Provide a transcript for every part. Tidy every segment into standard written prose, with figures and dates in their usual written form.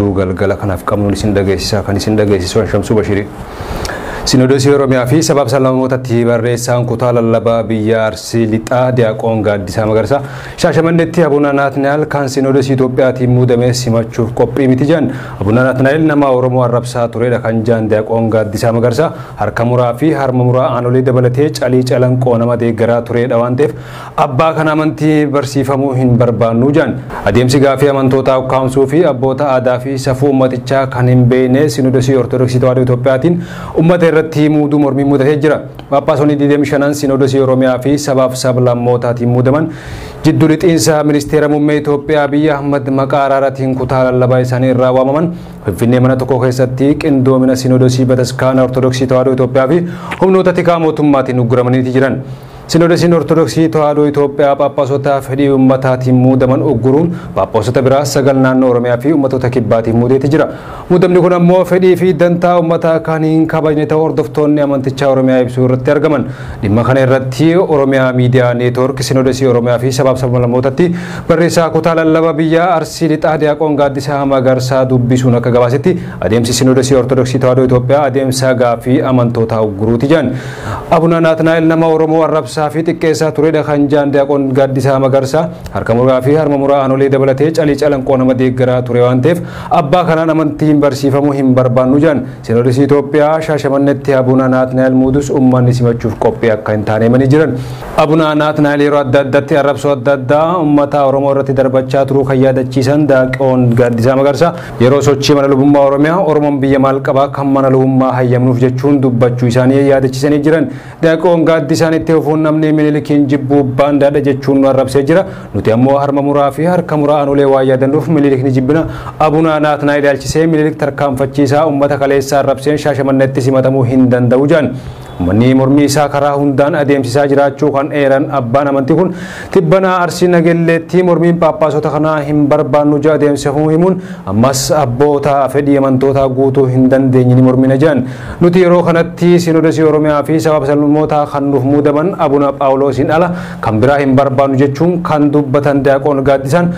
Galgala kanaaf qabnuun isin dhageessisaa kan isin dhageessisu Shamsuu Bashirii. Sinoodosii Oromiyaa fi sabaaf sablammootatti barreessaan kutaa lallabaa biyya Arsii Lixaa Diyaaqoon Gaaddisaa Magarsaa Shaashamanneetti Abuna Naatnaa'el kan Sinoodosii Itoophiyaatiin muudame simachuuf qophii miti jedhan. Abuna Naatnaa'el nama Oromoo arrabsaa turedha kan jedhan Diyaaqoon Gaaddisaa Magarsaa harka muraa fi harma muraa aanolee dabalatee calii calanqoo nama deeggaraa turedha waan ta'eef abbaa kana amantii barsiifamuu hin barbaannu jedhan. Adeemsi gaafii amantootaa ukkaamsuu fi abboota aadaa fi safuu uummatichaa kan hin beekne Sinoodosii Ortodoksii Tawaahidoo Itoophiyaatiin uummata irratti muuduu mormii mudatee jira. Phaaphaasonni 25 Sinoodosii Oromiyaa fi sabaaf sablammootaatiin muudaman jiddu lixiinsa ministeera muummee Itoophiyaa Abiyyi Ahmad maqaa araaraatiin kutaa lallabaa isaanii irraa waamaman Finfinnee mana tokko keessatti qindoomina Sinoodosii Bataskaana Ortodoksii Tawaahidoo Itoophiyaa fi humnoota tikaa mootummaatiin ugguramaniiti jiran. Sinoodosiin Ortodoksii Tawaahidoo Itoophiyaa Phaaphaasota fedhii uummataatiin muudaman ugguruun Phaaphaasota biraa 9 naannoo Oromiyaa fi uummattoota kibbaatiin muudeeti jira. Muudamni kun ammoo fedhii fi dantaa uummataa kan hin kabajne ta'uu hordoftoonni amantichaa Oromiyaa ibsuu irratti argaman. Dhimma kana irratti Oromiyaa Miidiyaa Neetwoork Sinoodosii Oromiyaa fi sabaaf sablammootatti barreessaa kutaa lallabaa biyya Arsii Lixaa Diyaaqoon Gaaddisaa Magarsaa dubbisuun akka gabaasetti adeemsi Sinoodosii Ortodoksii Tawaahidoo Itoophiyaa adeemsa gaaffii amantootaa ugguruuti jedhan. Abuna Naatnaa'el nama Oromoo arrabsaa fi xiqqeessaa turedha kan jedhan Diyaaqoon Gaaddisaa Magarsaa harka muraa fi harma muraa aanolee dabalatee calii calanqoo nama deeggaraa ture waan ta'eef abbaa kanaan amantiin barsiifamuu hin barbaannu jedhan. Sinoodosii Itoophiyaa Shaashamanneetti Abuna Naatnaa'el muudus uummanni simachuuf qophii akka hin taane himanii jiran. Abuna Naatnaa'el yeroo adda addaatti arrabsoo adda addaa uummata Oromoo irratti darbachaa turuu kan yaadachiisan Diyaaqoon Gaaddisaa Magarsaa yeroo sochii mana lubummaa Oromiyaa Oromoon biyya maal qabaa kan mana lubummaa hayyamnuuf jechuun dubbachuu isaanii yaadachiisanii jiran. Diyaaqoon Gaaddisaan itti fufuun namni Minilikiin jibbuu baandaadha jechuun nu arrabsee jira. Nuti ammoo harma muraa fi harka muraa aanolee waa yaadannuuf Minilik ni jibbina. Abuna Naatnaa'el ilaalchisee Minilik tarkaanfachiisaa uummata kaleessaa arrabseen Shaashamanneetti simatamuu hin danda'u jedhan. Uummanni mormii isaa karaa hundaan adeemsisaa jiraachuu kan eeran abbaan amantii kun tibbanaa Arsii Nagelleetti mormiin Phaaphaasota kanaa hin barbaannu jedha adeemsifamuu himuun ammas abboota fedhii amantootaa guutuu hin dandeenye ni mormina jedhan. Nuti yeroo kanatti Sinoodosii Oromiyaa fi sabaaf sablammootaa kan nuuf muudaman Abuna Phaawulosiin ala kan biraa hin barbaannu jechuun kan dubbatan Diyaaqoon Gaaddisaan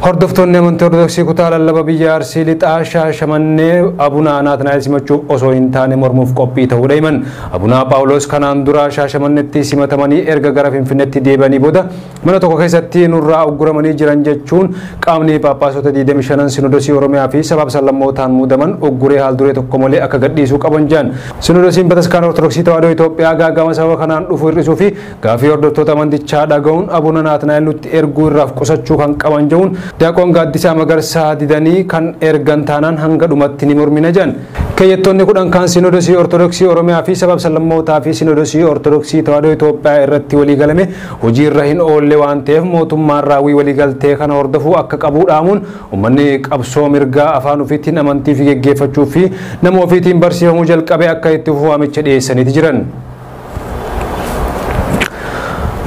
hordoftoonni amantii Ortodoksii kutaa lallabaa biyya Arsii Lixaa Shaashamannee Abuna Naatnaa'el simachuuf osoo hin taane mormuuf qophii ta'uudha himan. Abuna Phaawulos kanaan dura Shaashamanneetti simatamanii erga gara Finfinneetti deebi'anii booda mana tokko keessatti nurraa ugguramanii jiran jechuun qaamni Phaaphaasota 25 Sinoodosii Oromiyaa fi sabaaf sablammootaan muudaman ugguree haal duree tokko malee akka gadhiisuu qaban jedhan. Sinoodosiin Bataskaana Ortodoksii Tawaahidoo Itoophiyaa gaaga'ama sababa kanaan dhufu hir'isuu fi gaaffii hordoftoota amantichaa dhaga'uun Abuna Naatnaa'el nutti erguu irraaf qusachuu kan qaban jechuun Diyaaqoon Gaaddisaa Magarsaa didanii kan ergan taanaan hanga dhumatti ni mormina jedhan. Keeyyattoonni 10 kan Sinoodosii Ortodoksii Oromiyaa fi sabaaf sablammootaa fi Sinoodosii Ortodoksii Tawaahidoo Itoophiyaa irratti waliigalame hojii irra hin oolle waan ta'eef mootummaan raawwii waliigaltee kana hordofuu akka qabu dhaamuun uummanni qabsoo mirgaa afaan ofiitiin amantii fi geggeeffachuu fi nama ofiitiin barsiifamuu jalqabee akka itti fufu waamicha dhiyeessaniiti jiran.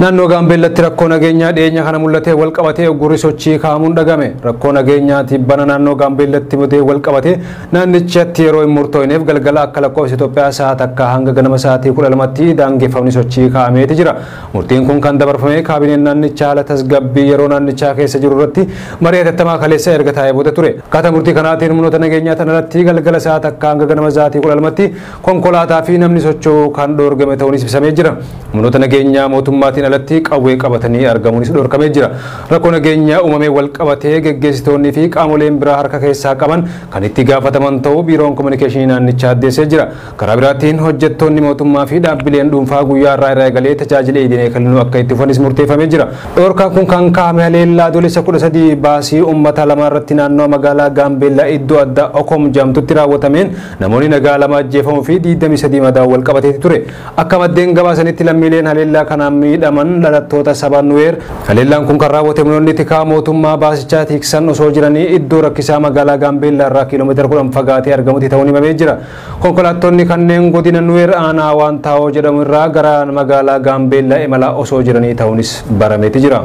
Naannoo Gaambeellatti rakkoo nageenyaa dhiyeenya kana mul'atee wal qabatee uggurri sochii kaa'amuun dhagame. Rakkoo nageenyaa tibbana naannoo Gaambeellatti mudee wal qabatee naannichatti yeroo hin murtoofneef galgala akka lakkoofsa Itoophiyaa sa'a takka hanga ganama sa'aatii 12tti daangeffamni sochii kaa'ameeti jira. Murtiin kun kan dabarfame kaabineen naannichaa haala tasgabbii yeroo naannichaa keessa jiru irratti marii hatattamaa kaleessa erga taa'ee booda ture. Akkaataa murtii kanaatiin humnoota nageenyaa tana irratti galgala sa'a takka hanga ganama sa'aatii 12tti konkolaataa fi namni socho'uu kan dhoorgame ta'uunis ibsamee jira. Humnoota nageenyaa mootummaatiin alatti qawwee qabatanii argamuunis dhorkamee jira. Rakkoo nageenyaa uumamee wal qabatee geggeessitoonni fi qaamoleen biraa harka keessaa qaban kan itti gaafataman ta'uu biiroon kominikeeshinii naannichaa addeessee jira. Karaa biraatiin hojjettoonni mootummaa fi dhaabbileen dhuunfaa guyyaa irraa irraa eegalee tajaajila idilee kennuu akka itti fufanis murteeffamee jira. Dhorkaan kun kan kaa'ame haleellaa Adoolessa 13 baasii uummata lama irratti naannoo magaalaa Gaambeellaa iddoo addaa Okom jedhamtutti raawwatameen namoonni nagaa lama ajjeefamuu fi 23 madaa'uu wal qabateeti ture. Akka maddeen gabaasanitti lammiileen haleellaa kanaan miidhaman dhalattoota saba Nuweer. Haleellaan kun kan raawwate humnoonni tikaa mootummaa baasichaa tiksan osoo jiranii iddoo rakkisaa magaalaa Gaambeellaa irraa kiiloomeetira 10 fagaatee argamutti ta'uun himamee jira. Konkolaattonni kanneen godina Nuweer aanaa waan taa'oo jedhamu irraa gara magaalaa Gaambeellaa imalaa osoo jiranii ta'uunis barameeti jira.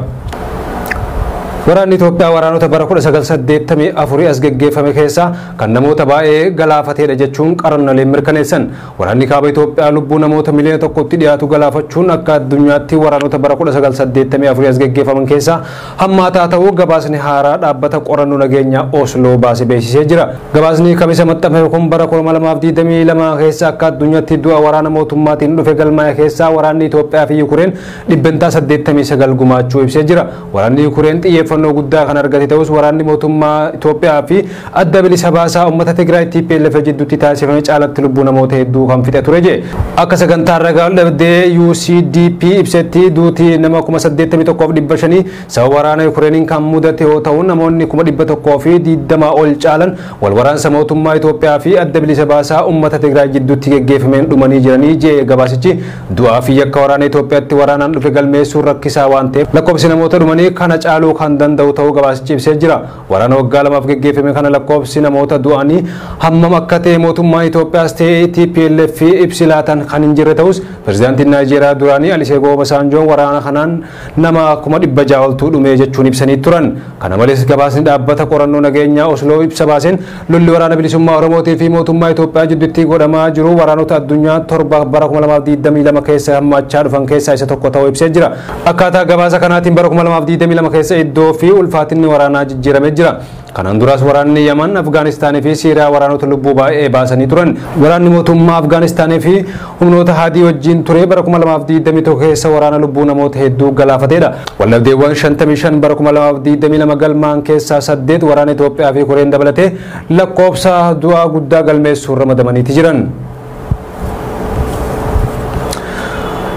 Waraanni Itoophiyaa waraanota bara 1984 as geggeeffame keessaa kan namoota baay'ee galaafateedha jechuun qorannooleen mirkaneessan. Waraanni kaaba Itoophiyaa lubbuu namoota miliyoona tokkotti dhiyaatu galaafachuun akka addunyaatti waraanota bara 1984 as geggeeffaman keessaa hammaataa ta'uu gabaasni haaraa dhaabbata qorannoo nageenyaa Osloo baase beeksisee jira. Gabaasni kamisa maxxanfame kun bara 2022 keessa akka addunyaatti du'a waraana mootummaatiin dhufe galmaa'e keessaa waraanni Itoophiyaa fi Yukureen 89% gumaachuu ibsee jira. Waraanni Yukureen xiyyeeffannoo guddaa kan argate ta'us waraanni mootummaa Itoophiyaa fi adda bilisa baasaa uummata Tigraay TPLF jidduutti taasifame caalatti lubbuu namoota hedduu kan fixe ture jee. Akka sagantaa ragaa dhabdee UCDP ibsetti duutii nama 81,500 sababa waraana Yukureeniin kan mudate yoo ta'u namoonni 120,000 ol caalan wal waraansa mootummaa Itoophiyaa fi adda bilisa baasaa uummata Tigraay jidduutti geggeeffameen dhumanii jiranii jee gabaasichi. Du'aa fi yakka waraana Itoophiyaatti waraanaan dhufe galmeessuun rakkisaa waan ta'eef lakkoofsi namoota dhumanii kana caaluu kan danda'u ta'uu gabaasichi ibsee jira. Waraana waggaa lamaaf geggeeffame kana lakkoofsi namoota du'anii hammam akka ta'e mootummaan Itoophiyaas ta'e TPLF ibsi laatan kan hin jirre ta'us pirezidaantiin Naayijeeriyaa duraanii Olusegun Obasanjoon waraana kanaan nama 600,000 oltu dhume jechuun ibsanii turan. Kana malees gabaasni dhaabbata qorannoo nageenyaa Osloo ibsa baaseen lolli waraana bilisummaa Oromootii fi mootummaa Itoophiyaa jidduutti godhamaa jiru waraanota addunyaa torba bara 2022 keessa hammaachaa dhufan keessaa isa tokko ta'uu ibsee jira. Akkaataa gabaasa kanaatiin bara 2022 keessa iddoo fi ulfaatinni waraanaa jijjiiramee jira. Kanaan duraas waraanni Yaman, Afgaanistaanii fi Siiriyaa waraanota lubbuu baay'ee baasanii turan. Waraanni mootummaa Afgaanistaanii fi humnoota Haadii wajjin ture bara 2021 keessa waraana lubbuu namoota hedduu galaafateedha. Waldhabdeewwan 55 bara 2022 galmaan keessaa 8 waraana Itoophiyaa fi Koreen dabalatee lakkoofsa du'aa guddaa galmeessuun ramadamaniiti jiran.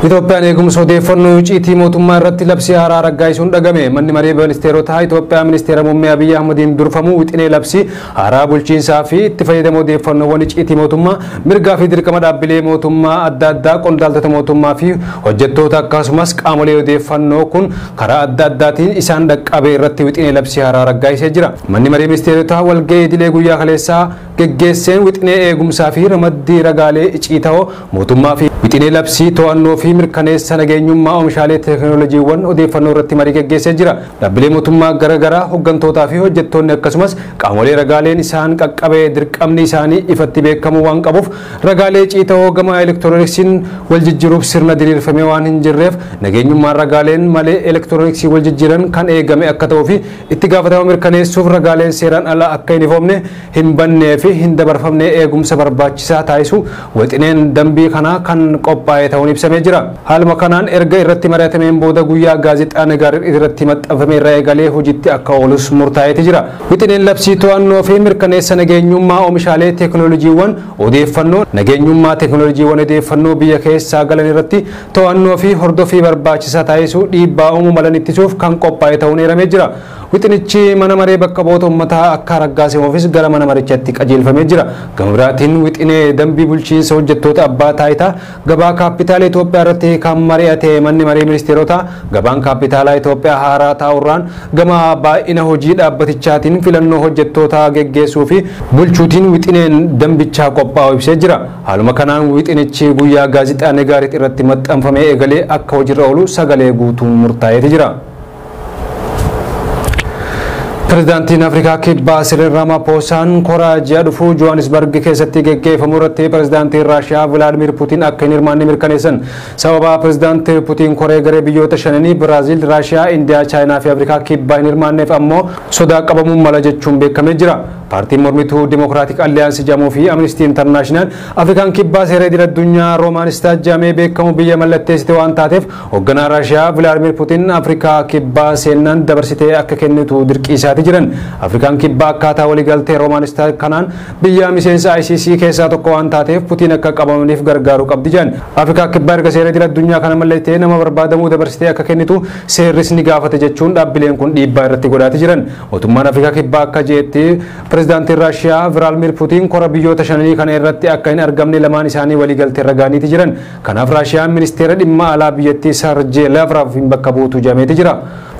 Itoophiyaan eegumsa odeeffannoo icciitii mootummaa irratti labsii haaraa raggaasisuun dhagame. Manni maree ministeerotaa Itoophiyaa ministeera muummee Abiyyi Ahmadiin durfamu wixinee labsii haaraa bulchiinsaa fi itti fayyadama odeeffannoowwan icciitii mootummaa mirgaa fi dirqama dhaabbilee mootummaa adda addaa qondaaltota mootummaa fi hojjettoota akkasumas qaamolee odeeffannoo kun karaa adda addaatiin isaan dhaqqabe irratti wixinee labsii haaraa raggaasisee jira. Manni maree ministeerotaa walga'ii idilee guyyaa kaleessaa geggeesseen wixinee eegumsaa fi ramaddii ragaalee icciitawoo mootummaa fi wixinee labsii to'annoo fi mirkaneessa nageenyummaa oomishaalee teekinooloojiiwwan odeeffannoo irratti marii geggeessee jira. Dhaabbilee mootummaa garaagaraa hooggantootaa fi hojjettoonni akkasumas qaamolee ragaaleen isaan qaqqabee dirqamni isaanii ifatti beekamuu waan qabuuf ragaalee icciitawoo gama elektirooniksiin wal jijjiiruuf sirna diriirfamee waan hin jirreef nageenyummaan ragaaleen malee elektirooniksii wal jijjiiran kan eegame akka ta'uu fi itti gaafatama mirkaneessuuf ragaaleen seeraan ala akka hin ifoomne hin bannee fi hin dabarfamne eegumsa barbaachisaa taasisu wixineen dambii kanaa kan qophaa'e ta'uun ibsamee jira. Haaluma kanaan erga irratti mari'atameen booda guyyaa gaazexaa Nagaarit irratti maxxanfame irraa eegalee hojiitti akka oolus murtaa'eeti jira. Wixineen labsii to'annoo fi mirkaneessa nageenyummaa oomishaalee teekinooloojiiwwan odeeffannoo nageenyummaa teekinooloojiiwwan odeeffannoo biyya keessaa galan irratti to'annoo fi hordoffii barbaachisaa taasisuu dhiibbaa uumuu malan ittisuuf kan qophaa'e ta'uun eeramee jira. Wixinichi mana maree bakka bu'oota uummataa akka raggaasifamuufis gara mana marichaatti qajeelfamee jira. Gama biraatiin wixinee dambii bulchiinsa hojjettoota abbaa taayitaa gabaa kaapitaala Itoophiyaa irratti kan mari'ate manni maree ministeerotaa gabaan kaapitaalaa Itoophiyaa haaraa taa'urraan gama baay'ina hojii dhaabbatichaatiin filannoo hojjettootaa geggeessuu fi bulchuutiin wixineen dambichaa qophaa'u ibsee jira. Haaluma kanaan wixinichi guyyaa gaazexaa Negaarit irratti maxxanfamee eegalee akka hojiirra oolu sagalee guutuun murtaa'eeti jira. Pirezidaantiin Afrikaa Kibbaa Siriil Ramaphoosaan koraa ji'a dhufuu Johannesburg keessatti geggeeffamu irratti pirezidaantiin Raashiyaa Vilaadimir Putiin akka hin hirmaanne mirkaneessan. Sababa pirezidaantii Putiin koree garee biyyoota shananii Biraaziil, Raashiyaa, Indiyaa, Chaayinaa fi Afrikaa Kibbaa hin hirmaanneef ammoo sodaa qabamuun mala jechuun beekamee jira. Paartiin mormituu Dimokiraatik Alliyaansii jedhamuu fi Amnistii Intarnaashinaal Afrikaan Kibbaa seera idil addunyaa Roomaanistaat jedhamee beekamu biyya mallatteessite waan taateef hoogganaa Raashiyaa Vilaadimir Putiin Afrikaa Kibbaa seennaan dabarsitee akka kennitu dirqiisaati jiran. Afrikaan Kibbaa akkaataa waliigaltee Roomaanistaat kanaan biyya miseensa ICC keessaa tokko waan taateef Putiin akka qabamaniif gargaaruu qabdi jedhan. Afrikaa Kibbaa erga seera idil addunyaa kana mallattee nama barbaadamuu dabarsitee akka kennitu seerris ni gaafate jechuun dhaabbileen kun dhiibbaa irratti godhaati jiran. Mootummaan Afrikaa Kibbaa akka jeetti Pirezidaantiin Raashiyaa Vilaadimir Putiin kora biyyoota shananii kana irratti akka hin argamne lamaan isaanii waliigaltee irra ga'aniiti jiran. Kanaaf Raashiyaan ministeera dhimma alaa biyyattii Sarjee Laavraaf hin bakka buutu jedhameeti jira.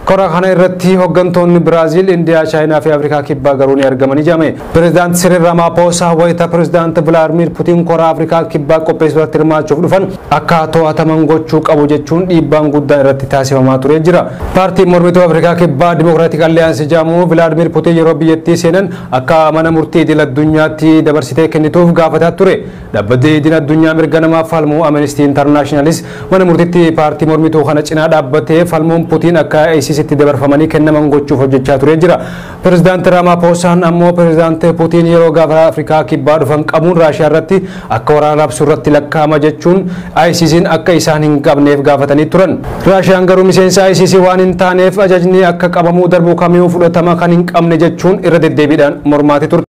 Kora kana irratti hooggantoonni Biraaziil, Indiyaa, Chaayinaa fi Afrikaa Kibbaa garuu ni argamanii jedhame. Pireezidaanti Siriil Ramaphosa wayita Pireezidaanti Vilaadimir Putiin kora Afrikaa Kibbaa qopheessuu irratti hirmaachuuf dhufan akka to'ataman gochuu qabu jechuun dhiibbaan guddaan irratti taasifamaa ture jira. Paartiin mormituu Afrikaa Kibbaa Dimokiraatik Alliyaansii jedhamu Vilaadimir Putiin yeroo biyyattii seenan akka mana murtii idil addunyaatti dabarsitee kennituuf gaafataa ture. Dhaabbatni idil addunyaa mirga namaa falmuu Amnesty Internationalis mana murtiitti paartii mormituu kana cinaa dhaabbatee falmuun Putiin akka ICCtti dabarfamanii kennaman gochuuf hojjechaa ture jira. Pireezidaanti Ramaphoosaan ammoo Pireezidaanti Putiin yeroo gaafa Afrikaa Kibbaa dhufan qabuun Raashiyaa irratti akka waraana labsuu irratti lakkaa'ama jechuun ICC'n akka isaan hin qabneef gaafatanii turan. Raashiyaan garuu miseensa ICC waan hin taaneef ajajni akka qabamuu darbu kamiyyuu fudhatama kan hin qabne jechuun irra deddeebiidhaan mormaati turte.